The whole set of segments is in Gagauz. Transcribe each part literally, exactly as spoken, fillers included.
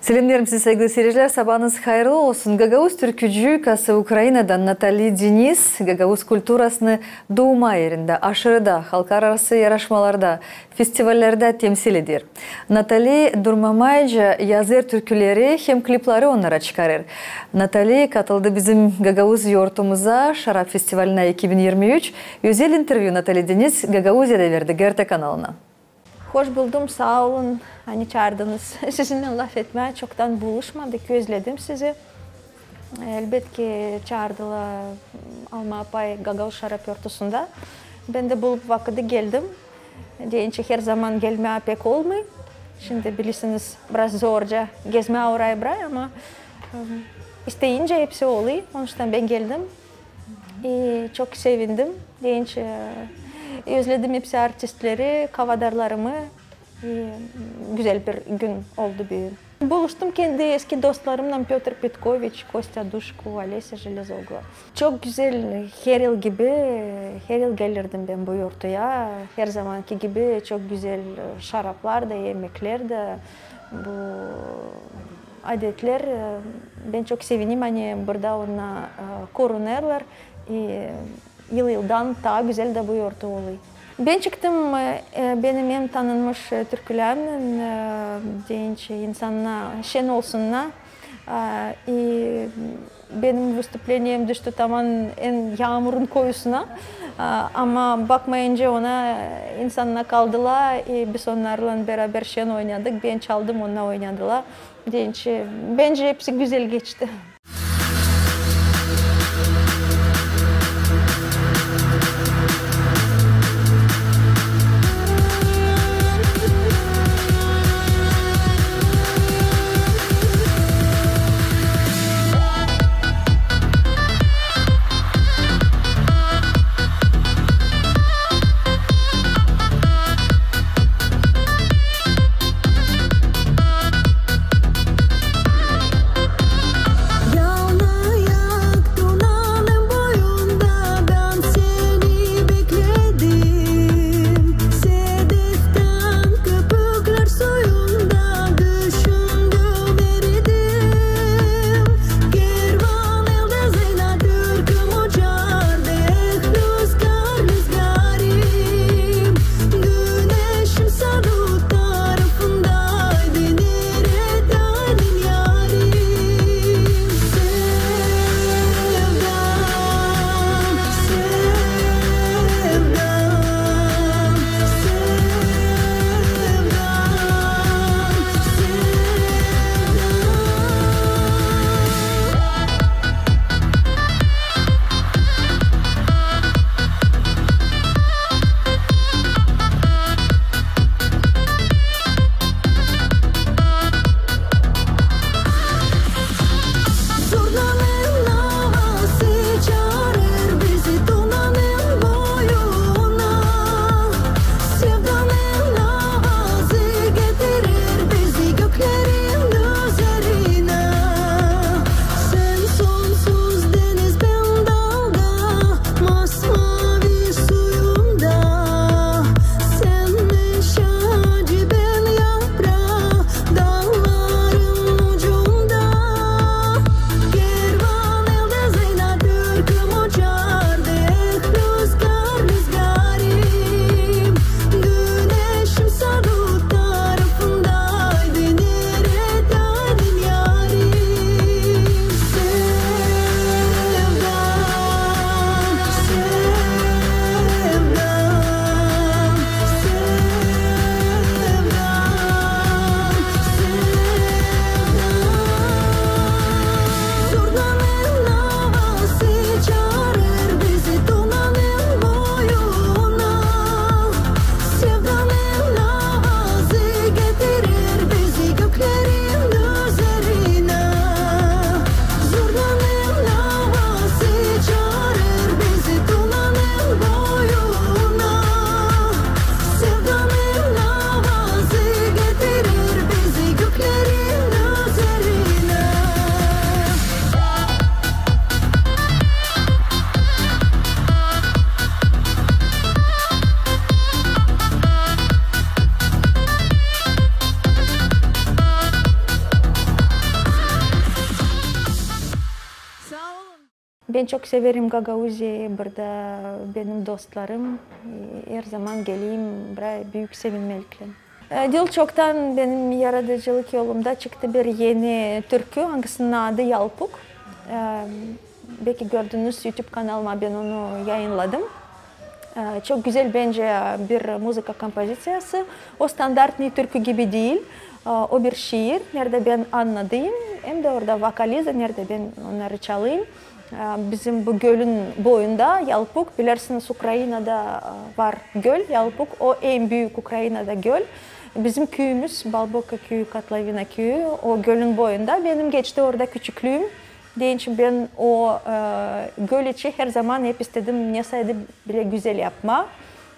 Selämneerim sizi, saygılı siircilär, sabaanız hayırlı olsun. Gagauz türkücü, kası Ukrainadan Natali Denis gagauz kulturasını duuma erindä, aşırıda, halklararası yarışmalarda, festivallerdä temsil eder. Natali durmamayca yazêr türküleri hem klipleri onnara çıkarêr. Natali katıldı bizim gagauz yortumuza Şarap festivalinä iki bin irmi üç. Özel intervyu Natali Denis Gagauziyada verdi GRT kanalına. Hoş buldum, saa olun, ani çaardınız. Sizinnän lafetmää, çoktan buluşmadık, özledim sizi. Elbetki, çaardılar almaa pay Gagauz şarap yortusunda. Bän dä bulup vakıdı, geldim. Deyni, herzamana gelmää pek olmêêr. Şindi, bilersiniz, biraz zorca gezmää oray-buray, ama, ım, isteyincä hepsi olêr, onuştan bän geldim. İ çok sevindim. Deyni, e, özledim hepsi artistleri, kavadarlarımı. İ gözäl bir gün oldu büün. Buluştum kendi eski dostlarımnan, Pötr Petkoviç, Kostya Duşko, Olesya Jelezoglu. Çok gözäl, her yıl gibi, her yıl gelirdim bän bu yortuya. Herzamankı gibi çok gözäl, e, şaraplar da, emeklär dä, bu adetlär, e, bän çok sevinim, ani burada onnar, e, korunêrlar. İ yıl-yıldan taa gözäl dä bu yortu olêr. Bän çıktım, e, e, benim en tanınmış, e, türkülärimnän, e, deyni, insannar şen olsunnar. A, i benim vıstupleniye düştü taman en yaamurun koyusuna. A, ama bakmayınca ona, insannar kaldılar, i biz onnarlan beraber şen oynadık. Bän çaldım, onnar oynadılar. Deyni, bence hepsi gözäl geçti. Bän çok severim Gagauziyayı, burada benim dostlarım, e, herzaman gelerim buraya büük sevinmeliklän. E, diil çoktan benim yaradıcılık yolumda çıktı bir eni türkü, angısının adı Yalpuk. E, beki gördünüz, YouTube kanalıma bän onu yayınnadım. E, çok gözäl bence bir muzıka kompoziţiyası. O standartnıy türkü gibi diil. E, o bir şiir, neredä bän annadêrım, hem dä orada vokaliza, neredä bän onnarı çalêrım. E, bizim bu gölün boyunda Yalpuk, bilersiniz, Ukrainada, e, var göl Yalpuk, o en büük Ukrainada göl. Bizim küüyümüz, Balboka küüyü, Kotlovina küüyü, o gölün boyunda. Benim geçti orada küçüklüüm. Deyni için bän o, e, göl için herzaman hep istedim nesaydı bile gözäl yapmaa.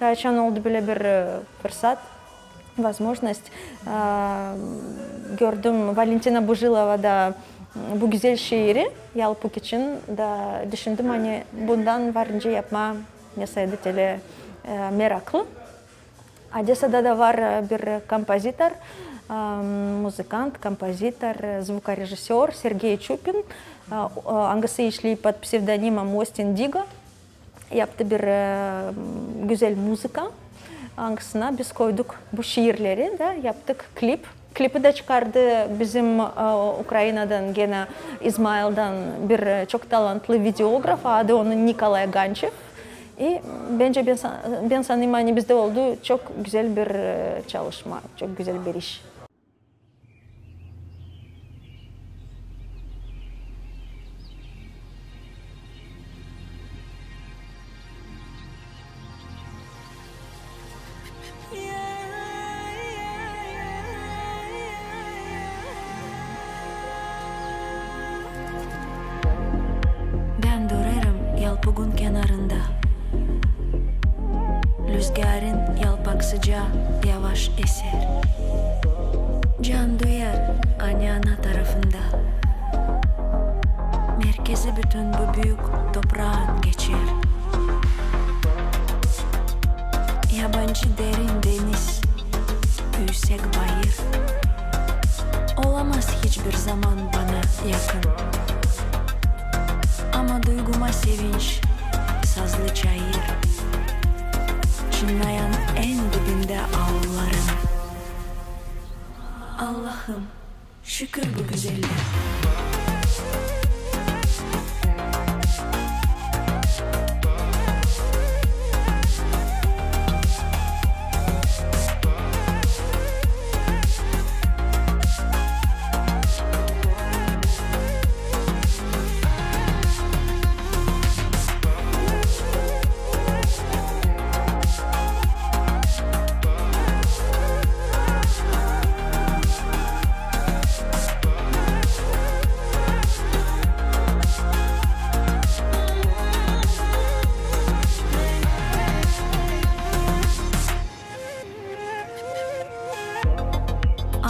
Açan oldu bile bir, e, fırsat, возможность, e, gördüm Valentina Bujilovada bu gözäl şiiri Yalpuk için da düşündüm, ani bundan var nicä yapmaa nesaydı tele, e, meraklı. Odesada da var, e, bir kompozitor, e, muzıkant, kompozitor, e, zvukorežissёr Sergey Çupin, e, o, angısı işleer pod psevdonimom Ostin Digo. Yaptı bir, e, gözäl muzıka, angısına biz koyduk bu şiirleri da yaptık klip. Klipi dä çıkardı bizim, e, Ukrainadan, genä İzmaildan bir, e, çok talantlı videograf, adı onun Nikolay Gançev. İ bence bän sa-, bän sanêrım, ani bizdä oldu çok gözäl bir, e, çalışma, çok gözäl bir iş. Bän durêrım Yalpugun kenarında. Lüzgârın yalpaksıca yavaş eser. Can duyêr, ani ana tarafında. Merkezi bütün bu büük topraın geçer. Yabancı derin deniz, üüsek bayır olamaz hiçbir zaman bana yakın. Ama duyguma sevinç, sazlı çayır, çınlayan en dibindä aulların. Allahım, şükür bu gözellää.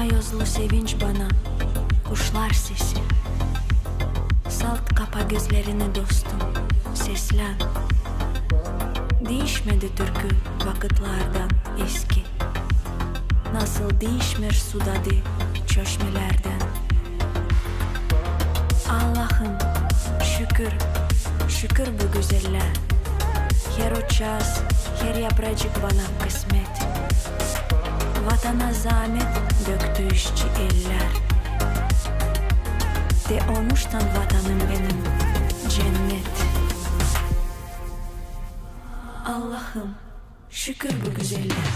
Ayozlu sevinç bana, kuşlar sesi. Salt kapa gözlerini, dostum, seslän. Diişmedi türkü vakıtlardan eski. Nasıl diişmeer su dadı çöşmelerdän. Allahım, şükür, şükür bu gözellää. Her o ças, her yapracık bana kısmet. Vatana zaamet döktü işçi ellär. Te onuştan vatanım benim cennet. Allahım, şükür bu gözellää.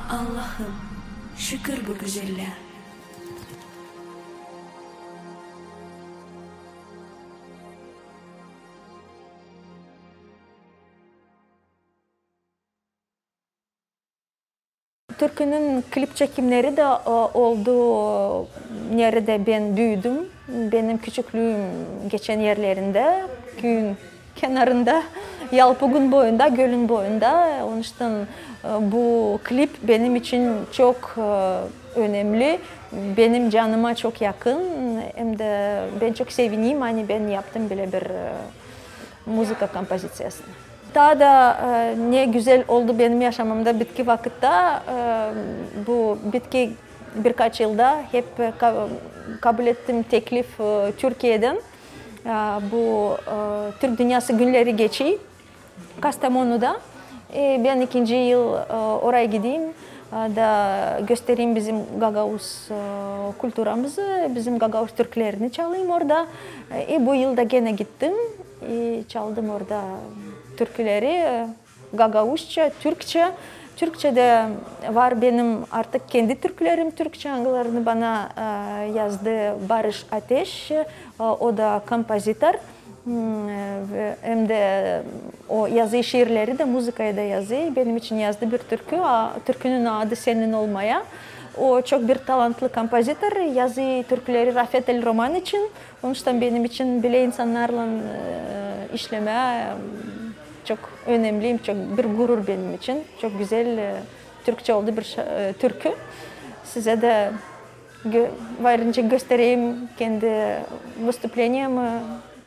Allahım, şükür bu gözellää. Türkünün klip çekimneri dä, e, oldu, e, neredä bän büüdüm. Benim küçüklüüm geçen erlerindä, küüyün kenarında, Yalpugin boyunda, gölün boyunda. Onuştan, e, bu klip benim için çok, e, önemli, benim canıma çok yakın. Hem dä bän çok sevinim, ani bän yaptım bölä bir, e, muzıka kompoziţiyasını. Taa da, e, ne gözäl oldu benim yaşamamda bitki vakıtta, e, bu bitki birkaç yılda hep, e, ka-, kabul ettim teklif, e, Türkiyedän. E, bu, e, Türk Dünyası Günleri geçiy Kastamonuda. E, bän ikinci yıl, e, oraya gideyim, e, da göstereyim bizim gagauz, e, kulturamızı, bizim gagauz türkülerini çalayım orada. E, bu yıl da genä gittim, e, çaldım orada türküleri, e, gagauzça, türkçä. Türkçä dä var benim artık kendi türkülerim türkçä, angılarını bana, e, yazdı Barış Ateş, e, o da kompozitor. Hmm, e, ve hem dä o yazıy şiirleri dä, muzıkayı da yazıy. Benim için yazdı bir türkü, a, türkünün adı Senin olmaya. O çok bir talantlı kompozitor, yazıy türküleri Rafet el-Roman için. Onuştan benim için bölä insannarlan, e, işlemää, e, çok önemli, çok bir gurur benim için. Çok gözäl, e, türkçä oldu bir şa-, e, türkü. Sizä dä gö-, var nicä göstereyim kendi vıstupleniemi.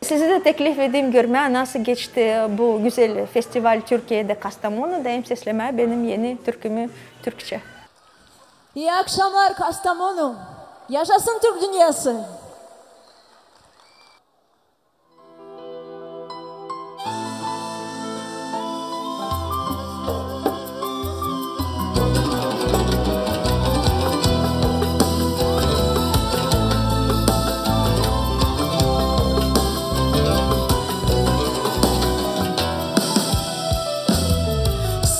Sizi dä teklif edeyim görmää, nasıl geçti bu gözäl festival Türkiyedä, Kastamonuda, hem seslemää benim eni türkümü türkçä. İi akşamnar, Kastamonu! Yaşasın Türk Dünyası!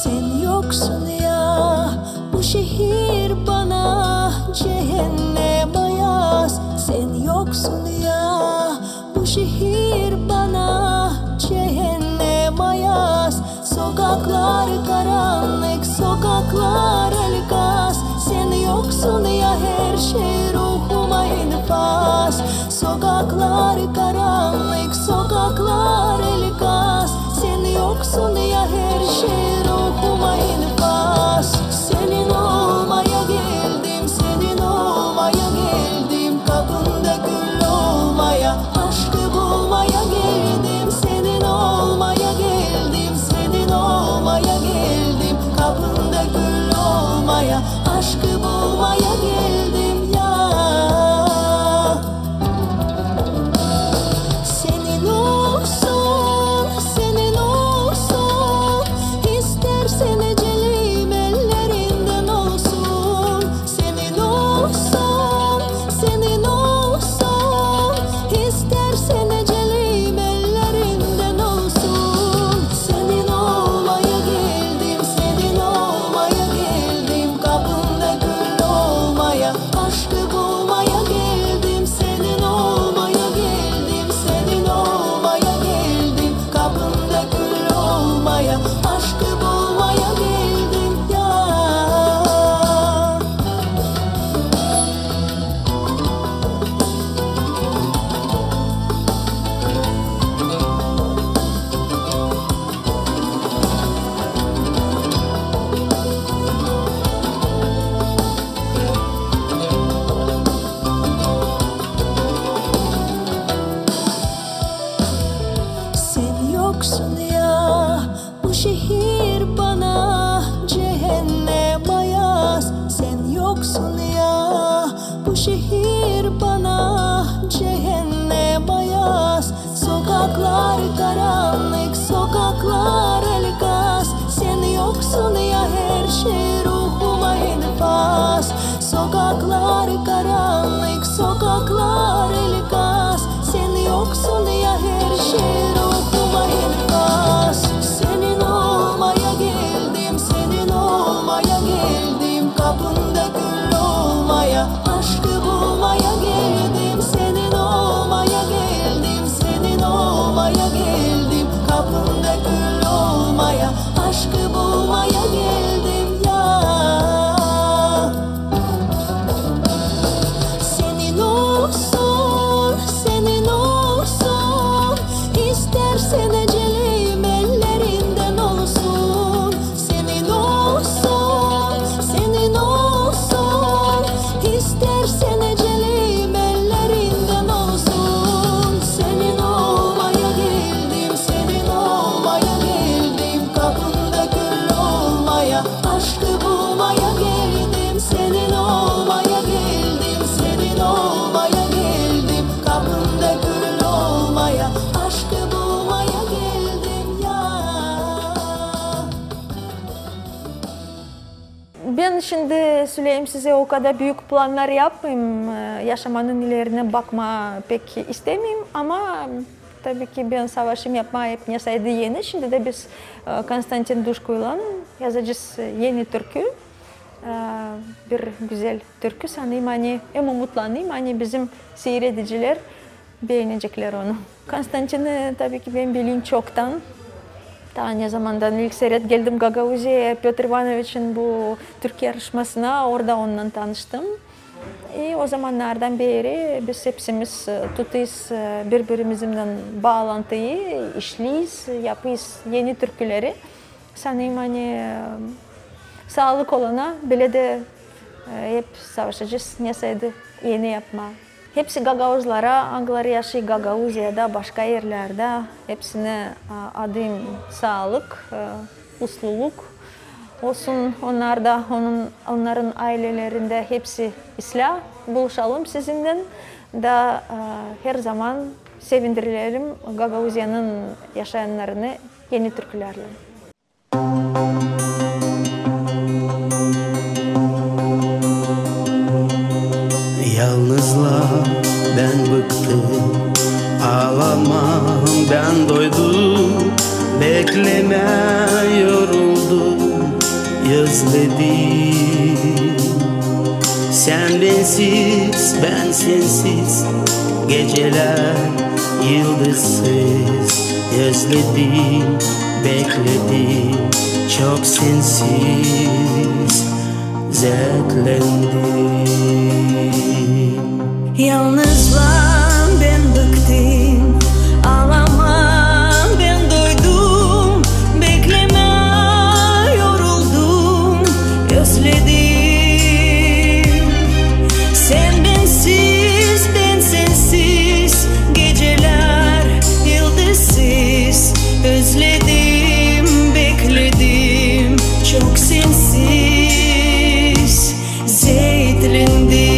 Sän yoksun ya, bu şehir bana cehennem ayaz. Sän yoksun ya, bu şehir bana cehennem ayaz. Sokaklar karannık, sokaklar el gaz. Sän yoksun ya, her şey ruhuma enfaz. Sokaklar karannık, sokaklar el gaz. Sän yoksun ya, her şey ruhuma enfaz. Senin olmaya geldim, senin olmaya geldim. Kapında gül olmaya, aşkı bulmaya geldim. Senin olmaya geldim, senin olmaya geldim. Kapında gül olmaya, aşkı bulmaya geldim ya. Senin olsun, senin olsun, istersän ecelim ellerinden olsun. Senin olsun, senin olsun, istersän ecelim ellerinden olsun. Senin olmaya geldim, senin olmaya geldim, kapında gül olmaya, aşkı bulmaya geldim. Senin olmaya geldim, senin olmaya geldim, kapında gül olmaya, aşkı bulmaya geldim ya. Sän yoksun ya, bu şehir bana cehennem ayaz. Sän yoksun ya, bu şehir bana cehennem ayaz. Sokaklar karannık, sokaklar el gaz. Sän yoksun ya, her şey ruhuma enfaz. Sokaklar karannık, sokaklar el gaz. Sän yoksun ya, her şey ruhuma enfaz. Şindi söleyim sizä, o kadar büük plannar yapmayım. E, yaşamanın ilerinä bakmaa pek istemeyim, ama tabii ki bän savaşêrım yapmaa hep nesaydı eni. Şindi dä biz, e, Konstantin Duşkuylan yazacez eni türkü. E, bir gözäl türkü, sanêrım, ani hem umutlanêrım, ani bizim siiredicilär beeneceklär onu. Konstantini, tabii ki, bän bilerim çoktan. Taa ne zamandan ilk seret geldim Gagauziyaya, Pötr İvanoviçin bu türkü yarışmasına, orada onunnan tanıştım. E, o zamannardan beeri biz hepsimiz, e, tutêrız, e, biri-birimizinnän baalantıyı, işleeriz, yapêrız eni türküleri. Sanêrım, ani, e, saalık olana bilä dä, e, hep savaşacez nesaydı eni yapmaa. Hepsi gagauzlara, angıları yaşêêr Gagauziyada, başka erlerdä, hepsinä, a, adêêrım saalık, e, usluluk olsun onnarda, onun, onnarın aylelerindä, hepsi islää buluşalım sizinnän da, e, herzaman sevindirelim Gagauziyanın yaşayannarını eni türkülärlän. Yalnızlaa bän bıktım, aalamaa bän doydum, beklemää yoruldum, özledim. Sän bensiz, bän sensiz, gecelär yıldızsız, özledim, bekledim, çok sensiz, dertlendim. Yalnızlaa bän bıktım, aalamaa bän doydum, beklemää yoruldum, özledim. Sän bensiz, bän sensiz, gecelär yıldızsız, özledim, bekledim, çok sensiz, dertlendim.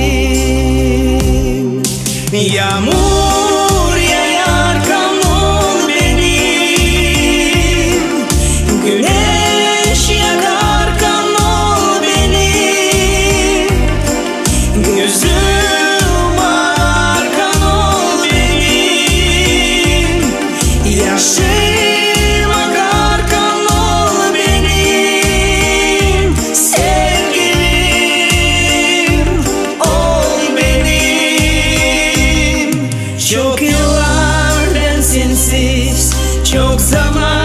Yaamur yaarkan ol benim, güneş yakarkan ol benim, gözüm aarkan ol benim, yaşım akarkan ol benim, sevgilim ol benim. Çok yıllar bän sensiz, çok zaman